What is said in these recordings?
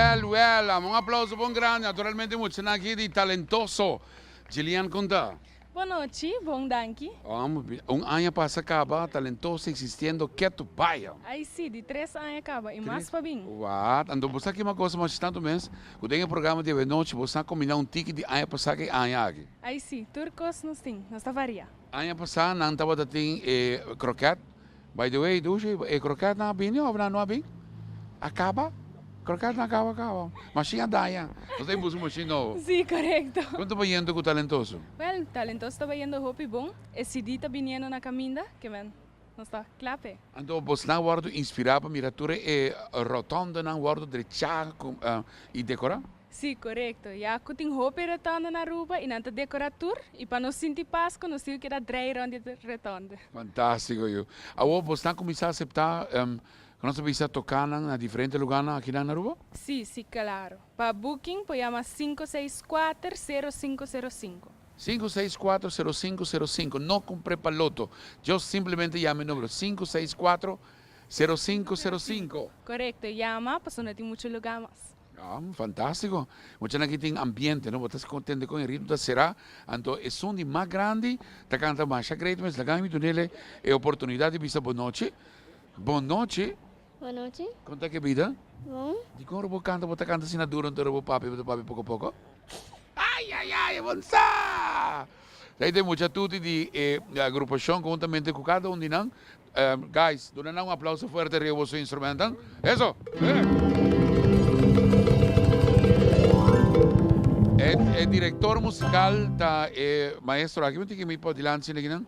Wel, wel, un aplauso bon grandi, naturalmente muchanan aki di talentoso. Gillian con ta? Bon nochi, bon danki. Un aña pasa caba, talentoso existiendo ketu baya. Ay si, di tres aña caba y mas pa bin. Wat, anto bo sa kima cosa mas tanto mes, cu den e programa di awenochi bo sa combina un tiki di aña pasa cu e aña aki. Ay si, tur cos nos tin, nos ta varia. Aña pasa nan tabata tin e kroket. By the way, Dushi, e kroketnan a bini of nan no a bin? A kaba? Kroketnan a kaba kaba. Mashin a daña. Nos ta buska un mashin nobo. Sí, korekto. Kon ta bayendo ku Talentoso? Wel, Talentoso ta bayendo hopi bon. E CD ta biniendo na kaminda, ke men nos ta kla p'e. Anto bosnan wòrdu inspirá pa mira tur e rotondenan wòrdu drechá i dekorá? Sí, korekto. Ya ku tin hopi rotonde na Aruba i nan ta dekorá tur i pa nos sinti pas ku nos tin ku keda drei rònt di e rotonde. Fantástiko yu. Awor bosnan kuminsá aseptá ku nos ta bisa tokánan na diferente lugánan akinan na Aruba? Sí, sí, klaro. Pa booking por yama 564 0505. 564 0505. No kumpr'é pa loto. Just simplemente yama e número 564 0505. Korekto. Yama pasobra no tin muchu lugá mas. Ah, fantástiko. Muchanan aki tin ambiente, no? Bo ta kontente kon e ritmo ta será. Anto esun di mas grandi ta kanta masha great mes. Laga mi dunele e oportunidat di bisa bonochi. Bonochi. Bonochi. Kon ta ke bida? Bon. Dikon ora bo kanta bo ta kanta asina duro anto ora bo papia bo ta papia poko poko? Ay ay ay, bon sa! Esei ta e mucha tuti di e agrupashon konhuntamente ku kada un di nan. Guys, duna nan un aplauso fuerte riba boso instrumentan. Eso! E, e director musical ta e maestro aki. Mi tin ki mi pa dilanti asina kinan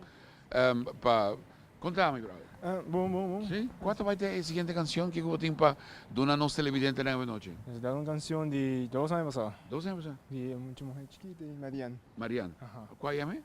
pa conta mi brother. Bon, bon, bon. Si? Cua ta bai ta e siguiente cancion kico bo tin pa duna nos televidentenan awe nochi? Nos ta dal un cancion di dos aña pasá. Dos aña pasá? Di Mucha Muher Chikito y Marian. Marian. Cua yama e?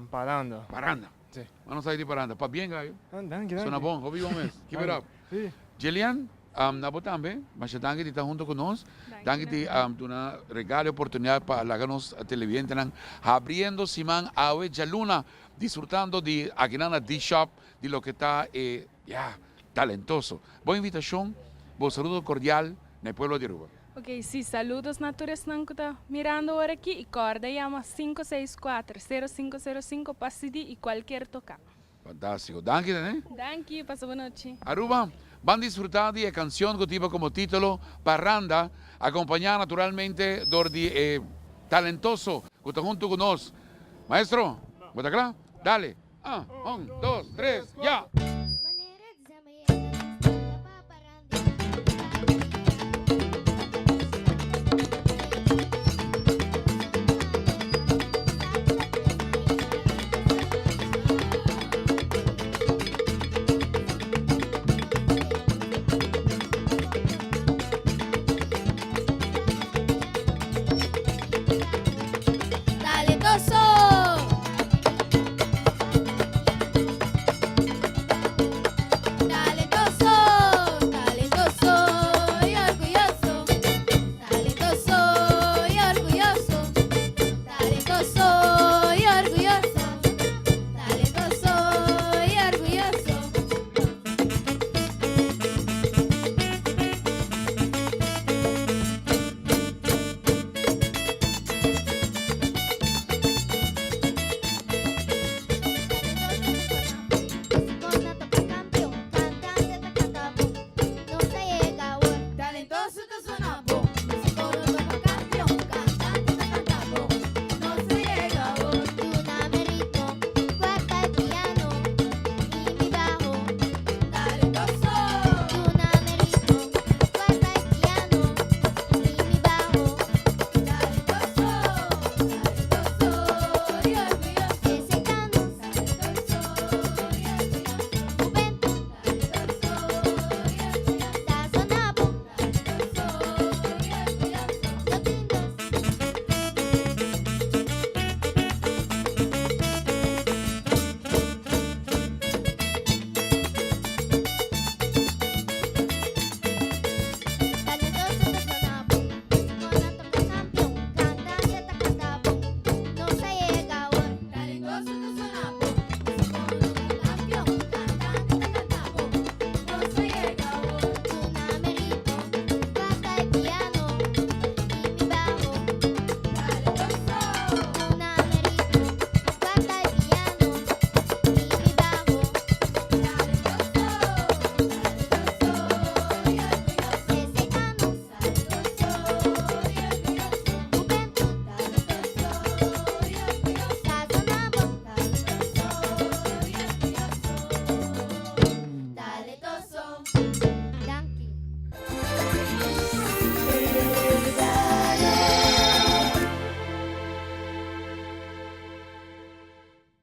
Paranda. Paranda. Sí. Ma nos sai di paranda. Pabien gallo. Danki, danki. Sona bon, hopi bon mes. Keep it up. Sí. Jillian, na bo tambe, masha danki di ta hunto cu nos. Danki di duna regalo e oportunidad pa laga nos televidentenan habriendo siman awe djaluna, disfrutando di akinan na D-Shop di loke ta e, ya, talentoso. Bo invitacion, bo saludo cordial na e pueblo di Aruba. Ok, sí, saludos na tur esnan ku ta mirando ora aki i kòrda yama 564 0505 pa CD i kualkier toká. Fantástiko. Danki Nene. Danki, pasa bon nochi. Aruba, ban disfrutá di e kansion ku tiba komo título Parranda, akompañá naturalmente dor di e talentoso ku ta huntu ku nos. Maestro, bo ta kla? Dale! Un, dos, tres, ya!